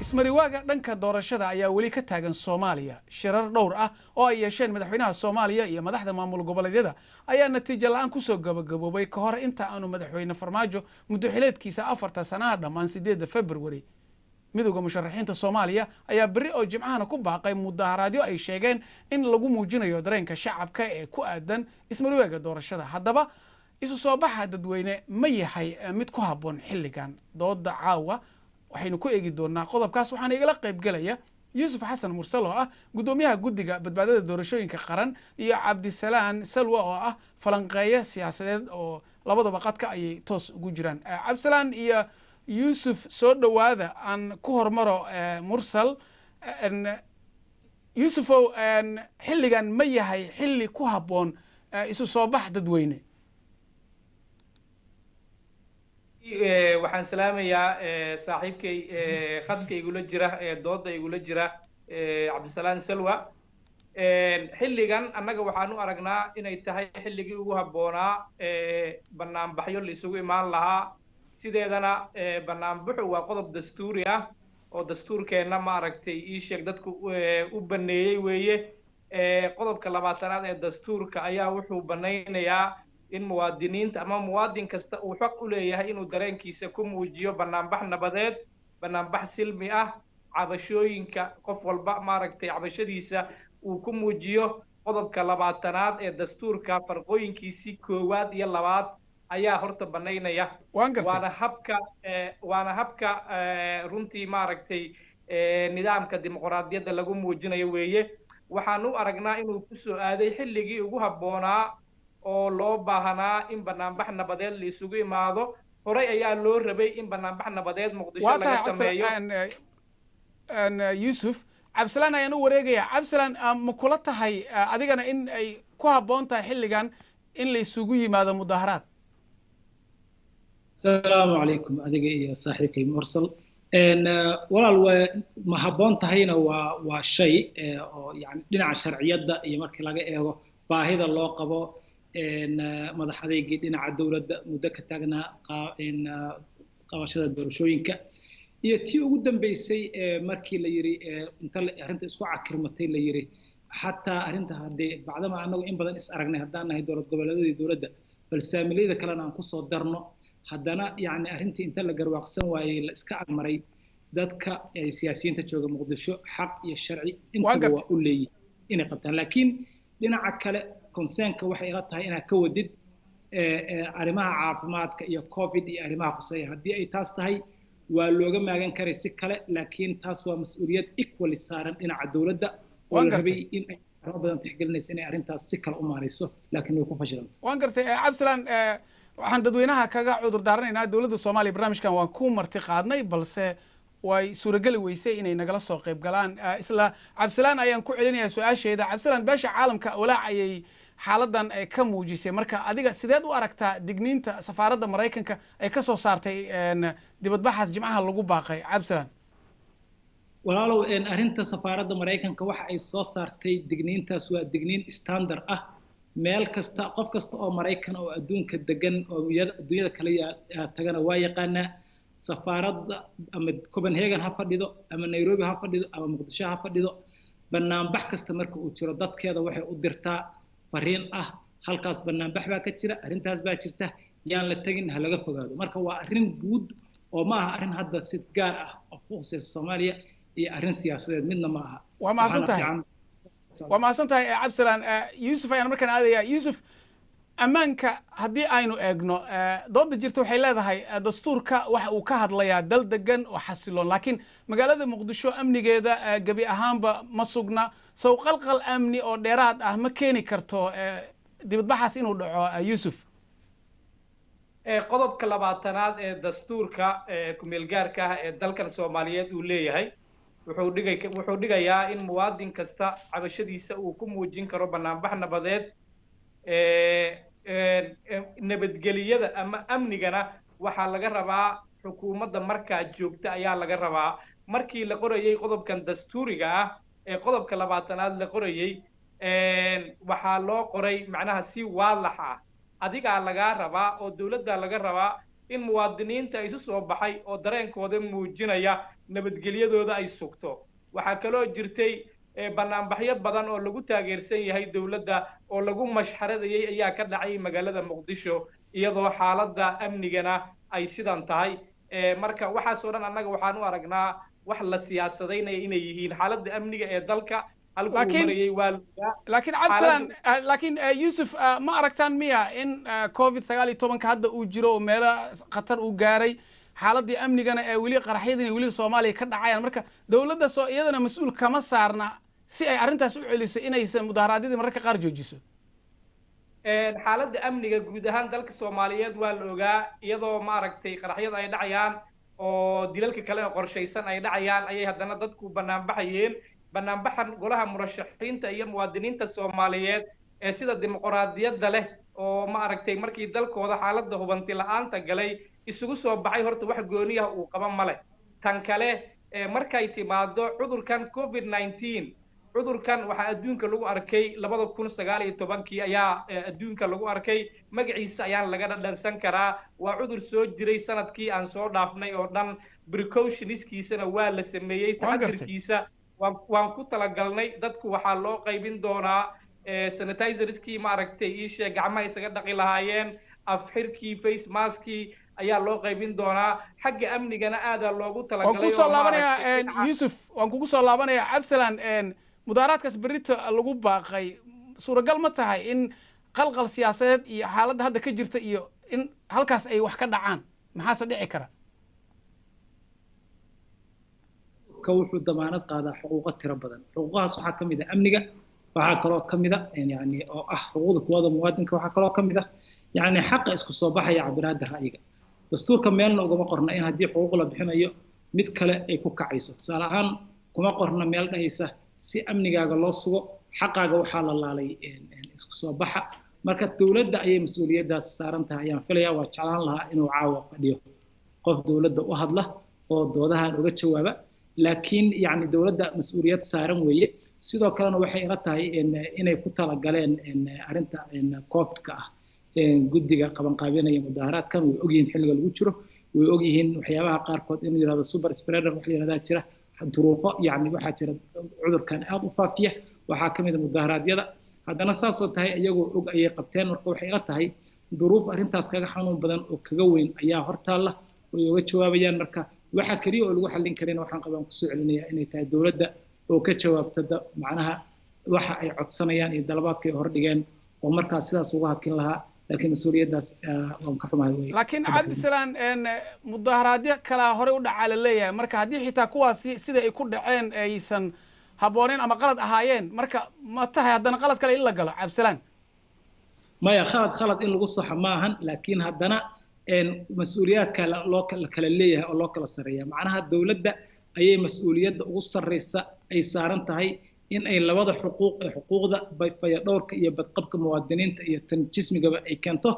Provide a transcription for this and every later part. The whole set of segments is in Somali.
Ismariwaaga dhanka doorashada ayaa weli ka taagan Soomaaliya. Shirar dhowr ah oo ay yeesheen madaxweynaha Soomaaliya iyo madaxda maamul goboleedyada ayaa natiijo la'aan kusoo gabagaboobay ka hor inta aanu Madaxweyne Farmaajo muddo xileedkiisa 4-ta sanaha dhammaan 8-da February. Midowda Musharaxiinta Soomaaliya ayaa berri oo Jimcahana ku baaqay mudaharaadyo ay sheegeen in lagu muujinayo dareenka shacabka ee ku aadan ismariwaaga doorashada. Haddaba, isu soo baxa dadweyne ma yahay mid ku habboon xilligan? Dooda caawa waxaynu ku eegi doonaa qodobkaas. Waxaana igala qaybgelaya Yuusuf Xasan Mursal oo ah guddoomiyaha Guddiga Badbaadada Doorashooyinka Qaran iyo Cabdisalaan Salwa oo ah falanqeeyo siyaasadeed, oo labadaba qadka ayay toos ugu jiraan. Cabdisalaan iyo Yuusuf, soo dhowaada. Aan ku hormaro Mursal. Yuusufow, xilligan ma yahay xilli ku habboon isu soo bax dadweyne? Waxaan salaamayaa saaxiibkay khadka igula jira ee dooda igula jira, Cabdisalaan Salwa. Xilligan annaga waxaan u aragnaa inay tahay xilligii ugu habboonaa banaanbaxyo la isugu imaan lahaa. Sideedana banaanbaxu waa qodob dastuuri ah oo dastuurkeenna, maaragtay, ii sheeg, dadku u baneeyey weeye. Qodobka 20aad ee dastuurka ayaa wuxuu banaynayaa in muwaadiniinta ama muwaadin kasta uu xaq u leeyahay inuu dareenkiisa ku muujiyo banaanbax nabadeed, banaanbax silmi ah, cabashooyinka qof walba, maaragtay, cabashadiisa uu ku muujiyo. Qodobka 20aad ee dastuurka farqooyinkiisii koowaad iyo labaad ayaa horta banaynaya. Waana habka runtii, maaragtay, nidaamka dimuqraadiyadda lagu muujinayo weeye. Waxaan u aragnaa inuu kusoo aaday xilligii ugu habboonaa oo loo baahanaa in banaanbax nabadeed la isugu imaado. Horey ayaa loo rabay in banaanbax nabadeed Muqdisho laga sameeyo. Yuusuf, Cabdisalaan ayaan u wareegaya. Cabdisalaan, ma kula tahay adigana in ay ku habboon tahay xilligan in la isugu yimaado mudaharaad? Asalaamu calaykum, adiga iyo saaxiibkay Mursal. Walaal, waa ma habboon tahayna waa shay oo yani dhinaca sharciyadda iyo markii laga eego baahida loo qabo madax adeygii dhinaca dowladda muddo ka taagnaa qabashada doorashooyinka iyo tii ugu dambeysay markii la yiri inta arrinta isku cakirmatay, la yiri xataa arrinta haddee bacdama annagu in badan is aragnay haddaan nahay dowlad goboleedyada, dowladda, bal saamilayda kalena aan kusoo darno. Haddana yacni arrintii inta la garwaaqsan waayey la iska agmaray. Dadka siyaasiyiinta jooga Muqdisho xaq iyo sharci intaba waa u leeyihin inay qabtaan, laakiin dhinaca kale concernka waxay ila tahay inaad ka wadid arrimaha caafimaadka iyo COVID iyo arrimaha khuseeya. Haddii ay taas tahay, waa looga maagan karay si kale, laakiin taas waa mas-uuliyad equally saaran dhinaca dowladda oo la rabay in ay arrimo badan tixgelinaysa inay arrintaas si kale u maarayso, laakiin way ku fashilantay. Waan gartay, Cabdisalaan. Waxaan dadweynaha kaga cudur daaranaynaa, dowladda Soomaaliya barnaamijkan waan ku marti qaadnay, balse way suurageli weysay inay nagala soo qayb galaan. Isla Cabdisalaan ayaan ku celinayaa su-aasheeda. Cabdisalaan, beesha caalamka walaac ayay xaaladan ka muujisay. Marka adiga sideed u aragtaa digniinta safaaradda Maraykanka ay ka soo saartay dibadbaxaas Jimcaha lagu baaqay, Cabdisalaan? Walaalow, arrinta safaaradda Maraykanka waxa ay soo saartay digniintaas waa digniin standard ah. Meel kasta, qof kasta oo Maraykan oo adduunka degan oo adduunyada kale tagana waa yaqaanaa. Safaaradda ama Copenhagen ha fadhido ama Nairobi ha fadhido ama Muqdisho ha fadhido, banaanbax kasta marka uu jiro dadkeeda waxay u dirtaa fariin ah: halkaas banaanbax baa ka jira, arrintaas baa jirta, yaan la tegin, ha laga fogaado. Marka waa arrin guud oo ma aha arrin hadda si gaar ah oo ku khusaysa Soomaaliya iyo arrin siyaasadeed midna ma aha. Waa mahadsan tahay, waa mahadsan tahay, Cabdisalaan. Yuusuf ayaan markaan aadaya. Yuusuf, ammaanka haddii aynu eegno, dooda jirta waxay leedahay dastuurka waxa uu ka hadlayaa dal degan oo xasiloon, laakiin magaalada Muqdisho amnigeeda gebi ahaanba ma sugna. Sow qalqal amni oo dheeraad ah ma keeni karto dibadbaxaas inuu dhaco, Yuusuf? Qodobka 20aad ee dastuurka ku-meelgaarka ah ee dalkan Soomaaliyeed uu leeyahay wuxuu dhigayaa in muwaadin kasta cabashadiisa uu ku muujin karo banaanbax nabadeed. Nabadgeliyada ama amnigana waxaa laga rabaa xukuumadda markaa joogta ayaa laga rabaa. Markii la qorayey qodobkan dastuuriga ah ee qodobka 20aad la qorayey, waxaa loo qoray macnaha si waadax ah. Adigaa lagaa rabaa oo dowladda laga rabaa In muwaadiniinta isu soo baxay oo dareenkooda muujinaya nabadgelyadooda ay sugto. Waxaa kaloo jirtay banaanbaxyo badan oo lagu taageersan yahay dowladda oo lagu mashxaradayay ayaa ka dhacay magaalada Muqdisho, iyadoo xaaladda amnigana ay sidan tahay. Marka waxaasoo dhan annaga waxaan u aragnaa wax la siyaasadaynaya inay yihiin. Xaaladda amniga ee dalka halkuu marayay waa Laakiin Cabdisalaan, laakiin Yuusuf, ma aragtaan miya in COVID 19-ka hadda uu jiro oo meelo khatar uu gaaray, xaaladii amnigana ee weli qaraxyadina weli Soomaaliya ka dhacayaan? Marka dowladda soo iyadana mas-uul kama saarna si ay arrintaas u celiso inaysan mudaharaadyadii mararka qaar joojiso? Xaaladda amniga guud ahaan dalka Soomaaliyeed waa la ogaa. Iyadoo maaragtay qaraxyada ay dhacayaan oo dilalka kale oo qorshaysan ay dhacayaan ayay haddana dadku banaanbaxayeen. Banaanbaxan golaha murashaxiinta iyo muwaadiniinta Soomaaliyeed ee sida dimuqraadiyadda leh oo maaragtay markii dalkooda xaaladda hubanti la-aanta galay isugu soo baxay, horta wax gooniyaha uu qaba ma leh. Tan kale, markay timaado cudurkan COVID 19, cudurkan waxaa adduunka lagu arkay 2019-kii ayaa adduunka lagu arkay, magaciisa ayaan laga dhadhansan karaa. Waa cudur soo jiray sanadkii aan soo dhaafnay oo dhan, precautionskiisana waa la sameeyey, taxadirkiisa waan ku talagalnay. Dadku waxaa loo qaybin doonaa sanitizerskii maaragtay iishe gacmaha isaga dhaqi lahaayeen, afxirkii, face maskii ayaa loo qaybin doonaa. Xagga amnigana aadaa loogu talagalay. Waan kusoo laabanayaa Yuusuf, waan kugu soo laabanayaa. Cabdisalaan, mudaaraadkaas berrito lagu baaqay suuragal ma tahay in qalqal siyaasadeed iyo xaaladda hadda ka jirta iyo in halkaas ay wax ka dhacaan? Maxaase dhici kara? Ka wuxuu damaanad qaadaa xuquuqo tiro badan. Xuquuqahaas waxaa ka mid ah amniga, waxaa kaloo ka mid a yani oo ah xuquuqda kuwada muwaadinka, waxaa kaloo ka mid ah yani xaqa isku soo baxaya, cabiraadda ra'yiga. Dastuurka meelna ugama qorna in haddii xuquuq la bixinayo mid kale ay ku kacayso. Tusaale ahaan, kuma qorna meel dhahaysa si amnigaaga loo sugo xaqaaga waxaa la laalay isku soo baxa. Marka dowladda ayay mas-uuliyaddaas saaran tahay ayaan filayaa. Waa jeclaan lahaa inuu caawa fadhiyo qof dowladda u hadla oo doodahan uga jawaaba, laakiin yani dowladda mas-uuliyad saaran weeye. Sidoo kalena waxay ila tahay inay ku talagaleen arrinta COVID-ka ah. Guddiga qabanqaabinaya mudaharaadkan way ogyihiin xilliga lagu jiro, way ogyihiin waxyaabaha qaarkood inuu yirahdo super spreader wax la yirahdaa jira, duruufo yani waxaa jira cudurkan aad u faafiya, waxaa ka mid a mudaharaadyada. Haddana saasoo tahay iyagoo og ayay qabteen. Marka waxay ila tahay duruuf arrintaas kaga xanuun badan oo kaga weyn ayaa hortaalla way uga jawaabayaan. Marka waxa keliya oo lagu xallin karina waxaan qabaan kusoo celinayaa inay tahay dowladda oo ka jawaabta macnaha waxa ay codsanayaan iyo dalabaadka ay hordhigeen oo markaas sidaas uga hakin lahaa, laakiin mas-uuliyaddaas waan ka xumahay wey. Laakiin Cabdisalaan, mudaharaadyo kalaa horey u dhacaa la leeyahay. Marka haddii xitaa kuwaasi sida ay ku dhaceen aysan habbooneyn ama qalad ahaayeen, marka ma tahay haddana qalad kale in la galo, Cabdisalaan? Maya, khalad khalad in lagu saxo ma ahan, laakiin haddana mas-uuliyaadka loo la kala leeyahay oo loo kala sarreeya. Macnaha dowladda ayay mas-uuliyadda ugu sarreysa ay saaran tahay in ay labada xuquuq ee xuquuqda fayadhowrka iyo badqabka muwaadiniinta iyo tan jismigaba ay keento,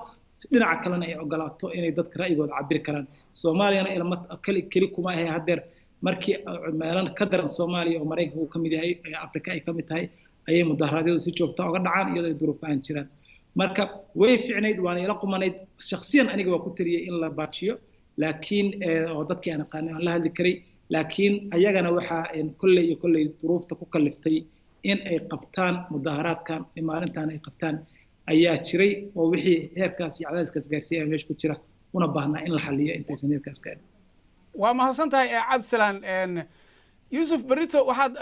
dhinaca kalena ay ogolaato inay dadka ra'yigooda cabiri karaan. Soomaaliyana ilma keli keli kuma ahe. Haddeer markii meelo ka daran Soomaaliya oo Maraykanka uu ka mid yahay, Afrika ay ka mid tahay, ayay mudaharaadyadu si joogta uga dhacaan iyadoo ay duruufahan jiraan. Marka way ficnayd waana ila qumanayd shakhsiyan, aniga waa ku taliyey in la baajiyo, laakiin oo dadkii aan aqaanay aan la hadli karay, laakiin ayagana waxaa kolley iyo kolley duruufta ku kaliftay in ay qabtaan mudaharaadkan maalintan ay qabtaan ayaa jiray, oo wixii heerkaas iyo cadaadiskaas gaarsiiyaya meesha ku jira una baahnaa in la xaliyo intaysan heerkaas gaarin. Waa mahadsan tahay Cabdisalaan. Yuusuf, berrito waxaad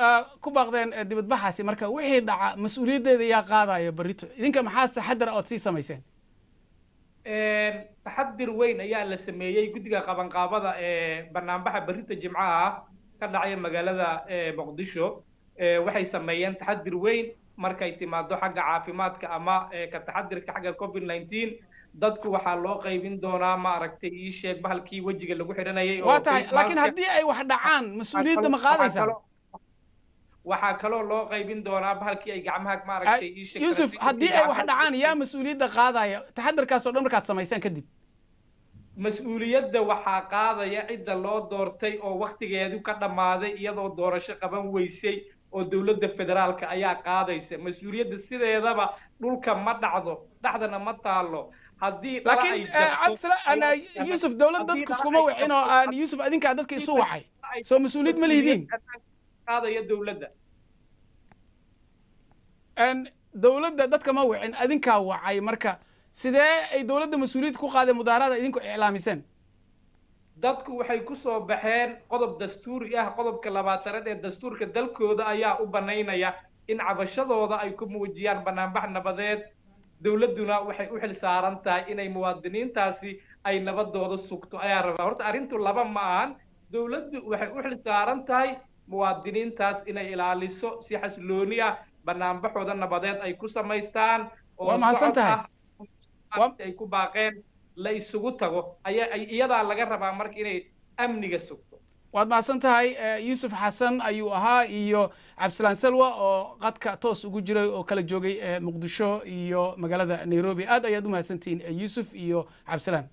ku baaqdeen dibadbaxaasi. Marka wixii dhaca mas-uuliyaddeeda yaa qaadaya berrito? Idinka maxaa taxadar ood sii samayseen? Taxadir weyn ayaa la sameeyey. Guddiga qabanqaabada ee banaanbaxa berrito Jimcaha ah ka dhacaya magaalada Muqdisho waxay sameeyeen taxadir weyn markay timaado xagga caafimaadka ama ka taxadirka xagga COVID 19. Dadku waxaa loo qaybin doonaa maaragtay ii sheeg bahalkii wejiga lagu xidhanayay. Waa tahay, laakiin haddii ay wax dhacaan mas-uuliyadda ma qaadaysaa? Waxaa kaloo loo qaybin doonaa bahalkii ay gacmaha maaragtay ii sheeg. Yuusuf, haddii ay wax dhacaan yaa mas-uuliyadda qaadaya taxadarkaas oo dhan markaad samaysaan kadib? Mas-uuliyadda waxaa qaadaya cidda loo doortay oo waktigeedu ka dhammaaday iyadoo doorasho qaban weysay oo dowladda federaalka ayaa qaadaysa mas-uuliyadda. Sideedaba dhulka ma dhacdo, dhexdana ma taalo. Haddii dhala ay Laakiin jabto Cabdisalaam Yuusuf, dowlad haddii dadku dhala iskuma ay wicin oo jabto aan Yuusuf, adinkaa dadka isu wacay, soo mas-uuliyad ma lihidiin? Qaadaya dowladda. Dowladda dadka ma wicin, adinkaa wacay. Marka sidee ay dowladda mas-uuliyad ku qaadeen mudaaharaada idinku iclaamiseen? Dadku waxay ku soo baxeen qodob dastuuri ah. Qodobka 20aad ee dastuurka dalkooda ayaa u banaynaya in cabashadooda ay ku muujiyaan banaanbax nabadeed. Dowladduna waxay u xil saaran tahay inay muwaadiniintaasi ay nabadooda sugto ayaa rabaa. Horta arrintu laba ma ahan. Dowladdu waxay u xil saaran tahay muwaadiniintaas inay ilaaliso, si xasilooni ah banaanbaxooda nabadeed ay ku samaystaan oo Waa mahadsan socod tahay. ah ay ku baaqeen la isugu tago ayaa iyadaa laga rabaa marka inay amniga sugto. Waad mahadsan tahay. Yuusuf Xasan ayuu ahaa iyo Cabdisalaan Salwa oo qadka toos ugu jiray oo kala joogay Muqdisho iyo magaalada Nairobi. Aad ayaad u mahadsantihiin, Yuusuf iyo Cabdisalaan.